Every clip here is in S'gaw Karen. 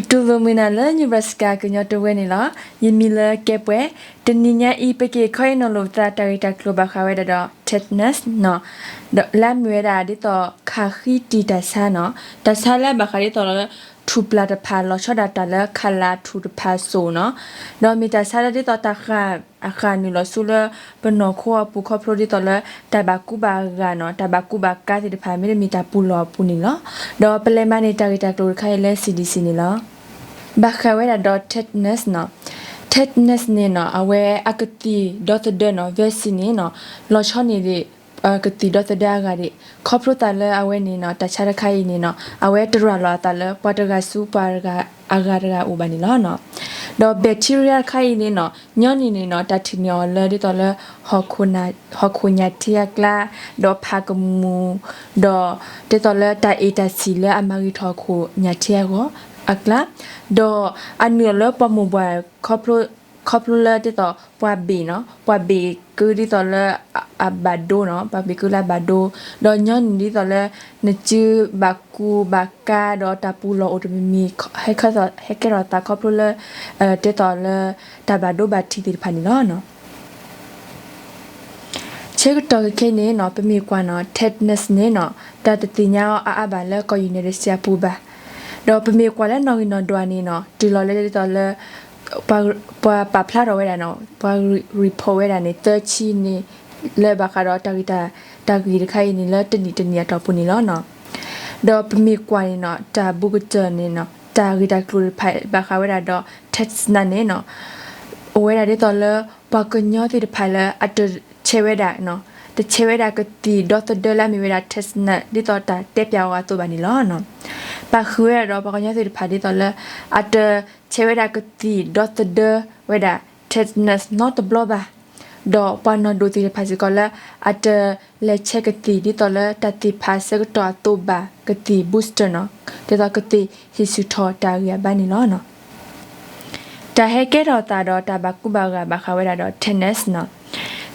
တူၢ်လိာ်မုာ်နၤလၢ Nebraska ကညီတဝၢန့ၣ်လီၤ. ယမံၤလၢကဲပှဲၤ, တနံၤညါအံၤ ပက့ၤခီအံၣ်နီၤလိာ်ပသးတၢ်ဂ့ၢ်တၢ်ကျိၤဘၣ်ဃးဝဲဒၣ်ဒီး tetanus နီၤ, ဒီးလၢအမ့ၢ်ဝဲဒၣ်ဒ်သိးခးဃံတံာ်တၢ်ဆါနီၤ, တၢ်ဆါလၢအဘၣ်ဃးဒ်သိးလၢ ထူၣ်ပျၢ်တဖၣ်လီၤဆီဒၣ်တၢ်လၢ ခးလၢ်ထူၣ်တဖၣ်စိၣ်နီၤ, ဒီးမ့ၢ်တၢ်ဆါလၢဒ်သိးတၢ်ဃၣ်အဃၣ်နုာ်လီၤဆူလၢ ပနီၢ်ခိအပူၤခီဖျိဒ်သိးလၢ တၢ်ဘၣ်ကူဘၣ်ဂာ်နီၤ, တၢ်ဘၣ်ကူဘၣ်ကါသ့ၣ်တဖၣ် မ့တမ့ၢ်တၢ်ပူၤလီၢ်အပူၤန့ၣ်လီၤ. ဒီးပလဲၤမၤန့ၢ်တၢ်ဂ့ၢ်တၢ်ကျိၤတခါအံၤလၢ C D C န့ၣ်လီၤ. ဘၣ်ဃးဝဲဒၣ်ဒီး tetanus နီၤ, tetanus န့ၣ်နီၤ အဝဲအကသံၣ်ဒီသဒၢနီၤ vaccine န့ၣ်နီၤ လီၤဆီန့ၢ်ဒံး ကသံၣ်ဒီသဒၢအဂၤဒံး, ခီဖျိသးလၢအဝဲန့ၣ်နီၤ တၢ်ဆါတခါအံၤန့ၣ်နီၤ အဝဲတရၤလီၤအသးလၢ ပှၤတဂၤဆူပှၤတဂၤအဂၤတဂၤအိၣ်ဘၣ်န့ၣ်လီၤ. ဒီး bacteria တခါအံၤန့ၣ်နီၤ ညီနုၢ်န့ၣ်နီၤ တၢ်ထံၣ်န့ၢ်အီၤလၢဒ်သိးလၢ ဟီၣ်ခိၣ်ညၣ်ထ့အကျါ, ဒီးဖးကမူၣ်, ဒီးဒ်သိးလၢတၢ်အ့ၣ်တၢ်ဆံၣ်လၢအမၤဂ့ၤထီၣ်ဟီၣ်ခိၣ်ညၣ်ထ့အဂီၢ် အကျါ, ဒီးအနုာ်လီၤလၢပှၤမိၢ်ပှၢ် ခီဖျိလၢဒ်သိးပှၤဘ့ၣ်နီၤ, ပှၤဘ့ၣ်ကုဒ်သိးလၢအဘၣ်ဒိနီၤ, ပှၤဘ့ၣ်ကုလၢအဘၣ်ဒိ, ဒီးညီနုၢ်ဒ်သိးလၢ နစုဘၣ်ကူဘၣ်ကါ ဒီးတၢ်ပူၤလီၢ်အိၣ်တမံၤမံၤ ဟဲကဲထီၣ်သးခီဖျိလၢ ဒ်သိးလၢ တၢ်ဘၣ်ဒိဘၣ်ထံးသ့ၣ်တဖၣ်န့ၣ်လီၤ. ဆၢကတီၢ်ခဲအံၤန့ၣ်နီၤ ပမ့ၢ်ကွၢ်နီၤ tetanus န့ၣ်နီၤ တၢ်တသ့ၣ်ညါအီၤအါအါဘၣ်လၢကီၢ် United States အပူၤဘၣ်. ဒီးပမ့ၢ်ကွၢ်လၢနီၣ်ဂံၢ်နီၣ်ဒွးန့ၣ်နီၤ တုၤလီၤလၢဒ်သိးလၢ ပှၤပာ်ဖျါထီၣ်ဝဲဒၣ်နီၤ, ပှၤ report ဝဲဒၣ်န့ၣ် သၢဆံန့ၣ် လၢဘၣ်ဃးဒီးတၢ်ဂ့ၢ်တၢ် တၢ်ဂ့ၢ်တခါအံၤန့ၣ် လၢတနံၣ်တနံၣ်အတီၢ်ပူၤန့ၣ်လီၤနီၤ. ဒီးပမ့ၢ်ကွၢ်န့ၣ်နီၤ တၢ်ဘူးကတၢၢ်န့ၣ်နီၤ တၢ်ဂ့ၢ်တၢ်ကျိၤတဖၣ်ဘၣ်ဃးဝဲဒၣ်ဒီး tetanus န့ၣ်နီၤ အိၣ်ဝဲဒၣ်ဒ်သိးလၢ ပှၤကညီသ့ၣ်တဖၣ်လၢအတဆဲးဝဲဒၣ်, တဆဲးဝဲဒၣ်ကသံၣ်ဒီသဒၢလၢအမ့ၢ်ဝဲဒၣ် tetanus ဒ်သိးတၢ်တဲပၠးအီၤအသိးဘၣ်န့ၣ်လီၤ. ပာ်ဃုာ်ဝဲဒၣ်ဒီးပှၤကညီသ့ၣ်တဖၣ်ဒ်သိးလၢ အတဆဲးဝဲဒၣ်ကသံၣ်ဒီသဒၢဝဲဒၣ် tetanus နီတဘျီဘၣ်. ဒီးပှၤနီၢ်ဒိၣ်သ့ၣ်တဖၣ်စ့ၢ်ကီးလၢ အတလဲၤဆဲးကသံၣ်ဒ်သိးလၢတၢ်သ့ၣ်ဖးဆၢကတီၢ်အသိးဘၣ် ကသံၣ် booster နီၤ, ဒ်သိးကသံၣ်ဟ့ၣ်ဆူၣ်ထီၣ်တၢ်ဂံၢ်အဘါန့ၣ်လီၤ. တၢ်ဟဲကဲထီၣ်သးဒီးတၢ်ဘၣ်ကူဘၣ်ဂာ်ဘၣ်ဃးဝဲဒၣ်ဒီး tetanus နီၤ.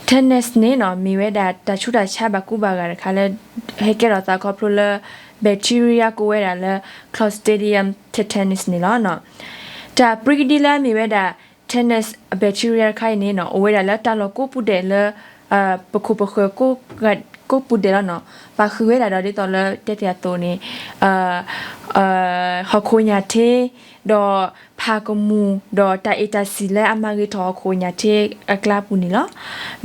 tetanus န့ၣ်နီၤ မ့ၢ်ဝဲဒၣ်တၢ်ဆူးတၢ်ဆါဘၣ်ကူဘၣ်ဂာ်တခါလၢ ဟဲကဲထီၣ်သးခီဖျိလၢ bacteria ကိးဝဲဒၣ်လၢ Clostridium tetani န့ၣ်လီၤ. တၢ်ပြံကဒံလၢအမ့ၢ်ဝဲဒၣ် tetanus bacteria တခါအံၤန့ၣ်နီၤ အိၣ်ဝဲဒၣ်လၢတၢ်လီၢ်ကိးပူၤဒဲးလၢ ပခိၣ်ပဃၢၤကိးပူၤဒဲးလီၤနီၤ. ပာ်ဃုာ်ဝဲဒၣ်ဒီးဒ်သိးလၢတဲတ့ၢ်အသိးန့ၣ် ဟီၣ်ခိၣ်ညၣ်ထ့ ဒီးဖးကမူၣ် ဒီးတၢ်အ့ၣ်တၢ်ဆံၣ်လၢအမၤဂ့ၤထီၣ်ဟီၣ်ခိၣ်ညၣ်ထ့အကျါပူၤန့ၣ်လီၤ.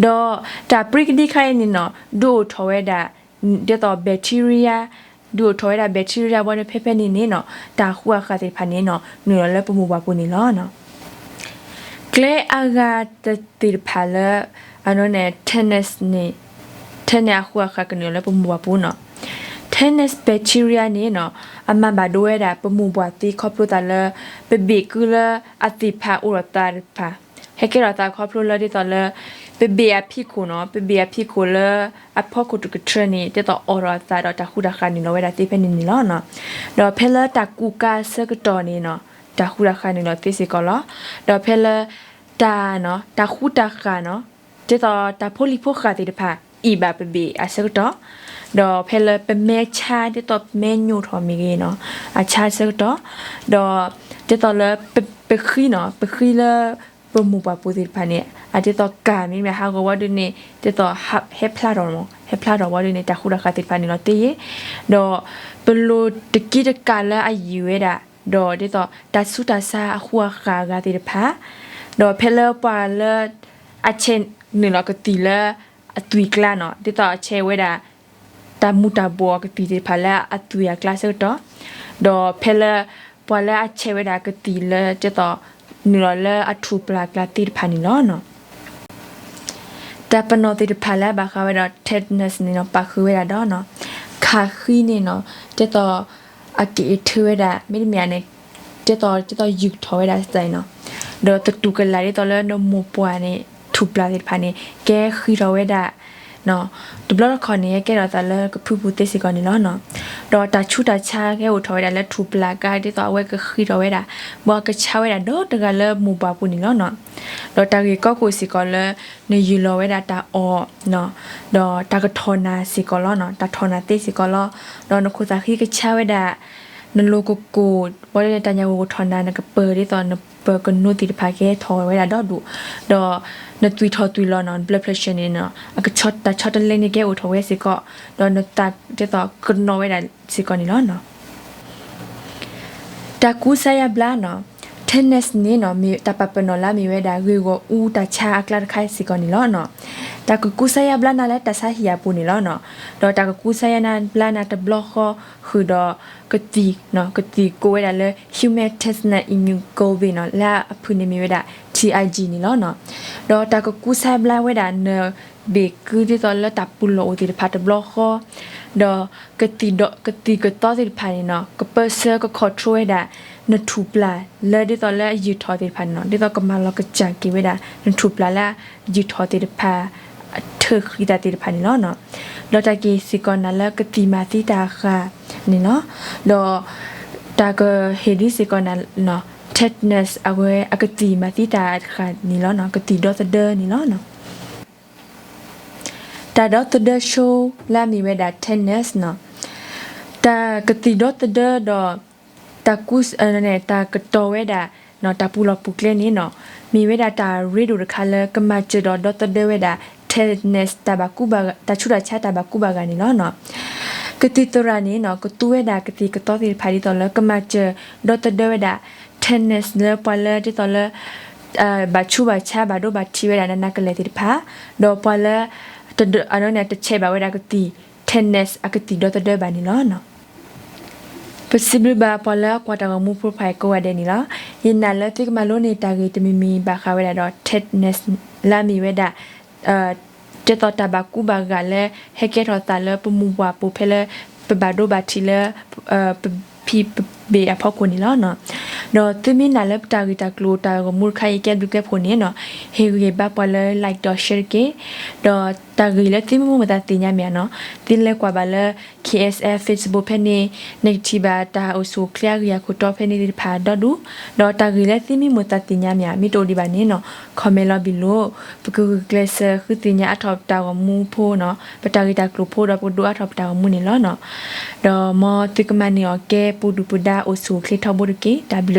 ဒီးတၢ်ပြံကဒံခါအံၤန့ၣ်နီၤ ဒုးအိၣ်ထီၣ်ဝဲဒၣ် ဒ်သိး bacteria ဒုးအိၣ်ထီၣ်ဝဲဒၣ် bacteria ဘီဒီးဖဲဖဲန့ၣ်န့ၣ်နီၤ တၢ်ဃူအဃာ်သ့ၣ်တဖၣ်န့ၣ်နီၤ နုာ်လီၤလၢပမိၢ်ပှၢ်ပူၤန့ၣ်လီၤ. ကျဲအဂၤသ့ၣ်တဖၣ်လၢ အန့ၣ် tetanus န့ၣ် tetanus အဃူအဃာ်ကနုာ်လီၤလၢပမိၢ်ပှၢ်ပူၤနီၤ. tetanus bacteria န့ၣ်နီၤ အမၤဘၣ်ဒိဝဲဒၣ်ပမိၢ်ပှၢ်သ့ခီဖျိသးလၢ ပဘ့ၣ်ကုလၢအသ့ၣ်ဖးအိၣ်ဒီးသးတဖၣ် ဟဲကဲထီၣ်သးခီဖျိလၢဒ်သိးလၢ ပဘ့ၣ်အဖံးခိၣ်နီၤ ပဘ့ၣ်အဖံးခိၣ်လၢအဖီခိၣ်တကထြၢန့ၣ် ဒ်သိးအိးထီၣ်အသးဒီးတၢ်ဃူတၢ်ဃာ်နုာ်လီၤဝဲဒၣ်သ့ဖဲန့ၣ်န့ၣ်လီၤ. ဒီးဖဲလၢတၢ်ကူးကါအဆၢကတီၢ်န့ၣ်နီၤ တၢ်ဃူတၢ်ဃာ်နုာ်လီၤသ့စ့ၢ်ကီးလီၤ. ဒီးဖဲလၢ တၢ် တၢ်ဃူတၢ်ဃာ်နီၤ ဒ်သိးတၢ်ဖိလံၤဖိဃာ်သ့ၣ်တဖၣ် အံၣ်ဘၣ်ပဘ့ၣ်အဆၢကတီၢ် ဒီးဖဲလၢပမဲဆါ ဒ်သိးပမဲညိးထီၣ်မ့ၢ်ဂ့ၤနီၤ အဆါဆၢကတီၢ် ဒီးဒ်သိးလၢပဃံနီၤ ပဃံလၢပမိၢ်ပှၢ်ပူၤသ့ၣ်တဖၣ်န့ၣ် အဒ်သိးကၢ်မ့မ့ၢ်ဟးဂီၤဝံၤဒုန့ၣ် ဒ်သိးဟဲဖျါထီၣ် ဟဲဖျါထီၣ်ဝံၤဒုန့ၣ် တၢ်ဃူတၢ်ဃာ်သ့ၣ်တဖၣ်နုာ်လီၤသ့ယဲၢ် ဒီးပလိၤတကံတကးလၢအယံာ်ဝဲဒၣ် ဒီးဒ်သိးတၢ်ဆူးတၢ်ဆါအဃူအဃာ်အဂၤသ့ၣ်တဖၣ် ဒီးဖဲလၢပှၤလၢ အဆဲးနုာ်လီၤကသံၣ်လၢအသွံၣ်ကျါနီၤ ဒ်သိးအဆဲးဝဲဒၣ် တၢ်မူၤတၢ်ဘှီးအကသံၣ်သ့ၣ်တဖၣ်လၢအသွံၣ်အကျါဆၢကတီၢ် ဒီးဖဲလၢ ပှၤလၢအဆဲးဝဲဒၣ်ကသံၣ်လၢဒ်သိး နုာ်လီၤလၢအထူၣ်ပျၢ်အကျါသ့ၣ်တဖၣ်န့ၣ်လီၤ. တၢ်ပနီၣ်သ့ၣ်တဖၣ်လၢအဘၣ်ဃးဝဲဒီး tetanus န့ၣ်နီၤ ပာ်ဃုာ်ဝဲဒၣ်ဒီး ခးဃံန့ၣ်နီၤ ဒ်သိး အက့ၤအထၢဝဲဒၣ် မ့တမ့ၢ်န့ၣ် ဒ်သိး ဒ်သိးယုၢ်ထီၣ်ဝဲဒၣ်သတးနီၤ ဒီးသတူၢ်ကလာ်ဒ်သိးလၢနမိၢ်ပှၢ်န့ၣ် ထူၣ်ပျၢ်သ့ၣ်တဖၣ်န့ၣ် ကဲဃံထီၣ်ဝဲဒၣ် တဘျီတခီၣ်န့ၣ် ဟဲကဲထီၣ်သးလၢကဖုပူၤသ့စ့ၢ်ကီးန့ၣ်လီၤ. ဒီးတၢ်ဆူးတၢ်ဆါကဲအိၣ်ထီၣ်ဝဲဒၣ်လၢထူၣ်ပျၢ်ကါ ဒ်သိးအဝဲကဃံထီၣ်ဝဲဒၣ် ဘၣ်ကဆါဝဲဒၣ်ဒီတဂၤလၢမိၢ်ပှၢ်ပူၤန့ၣ်လီၤ. ဒီးတၢ်ဂ့ၢ်ကီခိၣ်စ့ၢ်ကီးလၢ နယုၢ်လီၤဝဲဒၣ်တၢ်အီၣ် ဒီးတၢ်ကထီၣ်နၤစ့ၢ်ကီးလီၤ. တၢ်ထီၣ်နၤသ့စ့ၢ်ကီးလီၤ. ဒီးနခိၣ်သးဃံကဆါဝဲဒၣ် နလိၤကကိၢ် ဘၣ်ဒီးတၢ်ညၣ်ဂိၢ်ကထီၣ်နၤ နကပၢၤဒ်သိးနပၢၤကနိသ့ၣ်တဖၣ်ကဲထီၣ်ဝဲဒၣ်ဒီဒူၣ်, ဒီးနသွံၣ်ထီၣ်သွံၣ်လီၤနီၤ blood pressure န့ၣ်နီၤ အကဆီတၢ်ဆီတလဲန့ၣ်ကဲအိၣ်ထီၣ်ဝဲစ့ၢ်ကီး, ဒီးနသးဒ်သိးကနီၣ်ဝဲဒၣ်စ့ၢ်ကီးန့ၣ်လီၤနီၤ. တၢ်ကူစါယါဘျါနီၤ, tetanus န့ၣ်နီၤ မ့ၢ်တၢ်ပာ်ပနီၣ်လၢအမ့ၢ်ဝဲဒၣ်ဂ့ၢ်ဂီၢ်အူတၢ်ဆါအကျါတခါစ့ၢ်ကီးန့ၣ်လီၤနီၤ. တၢ်ကကူစါယါဘျါနၤလၢတၢ်ဆါဟံၣ်အပူၤန့ၣ်လီၤနီၤ. ဒီးတၢ်ကကူစါယါနၤဘျါနၤတဘျီဃီဃုာ်ဒီး ကသံၣ်နီၤ ကသံၣ်ကိးဝဲဒၣ်လၢ human thymus immunoglobulin နီၤ လၢအဖုၣ်န့ၣ်မ့ၢ်ဝဲဒၣ် T I G န့ၣ်လီၤနီၤ. ဒီးတၢ်ကကူစါဘျါဝဲဒၣ်န ဘ့ၣ်ကုဒ်သိးလၢတၢ်ပူၤလီၢ်အိၣ်သ့ၣ်တဖၣ်တဘျီဃီ, ဒီးကသံၣ်ဒီး ကသံၣ်ကသီသ့ၣ်တဖၣ်န့ၣ်နီၤ ကပၢဆှၢက control ဝဲဒၣ် နထူၣ်ပျၢ်လၢဒ်သိးလၢအယုၢ်ထီၣ်သ့ၣ်တဖၣ်န့ၣ်နီၤ ဒ်သိးကမၤလီၤကစၢ်က့ၤဝဲဒၣ် နထူၣ်ပျၢ်လၢအယုၢ်ထီၣ်သ့ၣ်တဖၣ် အထၢၣ်ဃံသးသ့ၣ်တဖၣ်န့ၣ်လီၤနီၤ. ဒီးတၢ်က့ၤစ့ၢ်ကီးနၤလၢကသံၣ်မၤသံတၢ်အဃၢ်န့ၣ်လီၤ. ဒီးတၢ်ကဟ့ၣ်ဒ်စ့ၢ်ကီးနၤ tetanus အဝဲအကသံၣ်မၤသံတၢ်အဃၢ်န့ၣ်လီၤနီၤ ကသံၣ်ဒီသဒၢန့ၣ်လီၤနီၤ. တၢ်ဒီသဒၢဆိလၢအမ့ၢ်ဝဲဒၣ် tetanus နီၤ, တၢ်ကသံၣ်ဒီသဒၢဒီး တၢ်ကူ တၢ်ကတီၤဝဲဒၣ် တၢ်ပူၤလီၢ်ပူၤကျဲန့ၣ်နီၤ မ့ၢ်ဝဲဒၣ်တၢ်ရ့ဒိၣ်တခါလၢကမၤစၢၤဒီးဒီသဒၢဝဲဒၣ် tetanus တၢ်ဘၣ်ကူဘၣ် တၢ်ဆူးတၢ်ဆါတၢ်ဘၣ်ကူဘၣ်ဂာ်န့ၣ်လီၤနီၤ. ကသံၣ်သရၣ်န့ၣ်နီၤ ကသူဝဲဒၣ်ကသံၣ်ကသီသ့ၣ်တဖၣ်ဒ်သိးလၢကမၤစၢၤဒီသဒၢဝဲဒၣ် tetanus လၢပှၤလၢဒ်သိးလၢ ဘၣ်ဆူးဘၣ်ဆါဘၣ်ဒိဘၣ်ထံးဝဲဒၣ်နးနးကလဲာ်သ့ၣ်တဖၣ်, ဒီးပှၤလၢ တဆဲးဘၣ်ဝဲဒၣ်ကသံၣ် tetanus အကသံၣ်ဒီသဒၢဘၣ်န့ၣ်လီၤ. ပစံးဘျုးဘၣ်ပှၤလၢအကွၢ်တၢ်ဂီၤမူ profile ကိးဂၤဒဲးန့ၣ်လီၤ. ယနာ်လၢသုကမၤလိန့ၢ်တၢ်ဂ့ၢ်တမံၤမံၤဘၣ်ဃးဝဲဒၣ်ဒီး tetanus လၢအမ့ၢ်ဝဲဒၣ် ဒ်သိးတၢ်ဘၣ်ကူဘၣ်ဂာ်လၢဟဲကဲထီၣ်သးလၢပမိၢ်ပှၢ်ပူၤဖဲလၢ ပဘၣ်ဒိဘၣ်ထံးလၢ ပဖံပဘ့ၣ်အဖီခိၣ်န့ၣ်လီၤ. ဒီးသုမ့ၢ်နာ်လၢပတၢ်ဂ့ၢ်တၢ်ကျိၤတၢ်ဂီၤမူတခါအံၤကဲဘျုးကဲဖှိၣ်န့ၣ်နီၤ ဟ့ၣ်ဂံၢ်ဘါပှၤလၢ like ဒီး share တက့ၢ်. ဒီးတၢ်ဂ့ၢ်လၢသုမ့ၢ်မိၣ်သးသ့ၣ်ညါမ့ၢ်ဧါနီၤ သုလဲၤကွၢ်ဘၣ်လၢ K S F Facebook ဖဲန့ၣ် နကထံၣ်ဘၣ်တၢ်အိၣ်ဆူၣ်အိၣ်ချ့အဂ့ၢ်အခိၣ်တီဖဲန့ၣ်သ့ၣ်တဖၣ်ဒီဒူၣ်, ဒီးတၢ်ဂ့ၢ်လၢသုမ့ၢ်မိၣ်သးသ့ၣ်ညါမ့ၢ်ဧါ မ့ၢ်တအိၣ်ဒံးဘၣ်န့ၣ်နီၤ comment လီၤ below, ပကဂုာ်ကျဲးစၢးဃုသ့ၣ်ညါအါထီၣ်ပတၢ်ဂီၤမူဖိနီၤ ပတၢ်ဂ့ၢ်တၢ်ကျိၤဖိဒီးပကဒိးအါထီၣ်ပတၢ်ဂီၤမူန့ၣ်လီၤနီၤ. ဒီးမ်သုကမၤန့ၢ်အီၤကဲပူၤဒုၣ်ပူၤဒါအိၣ်ဆူၣ်အိၣ်ချ့ထီဘိတက့ၢ်. တၢ်ဘျုး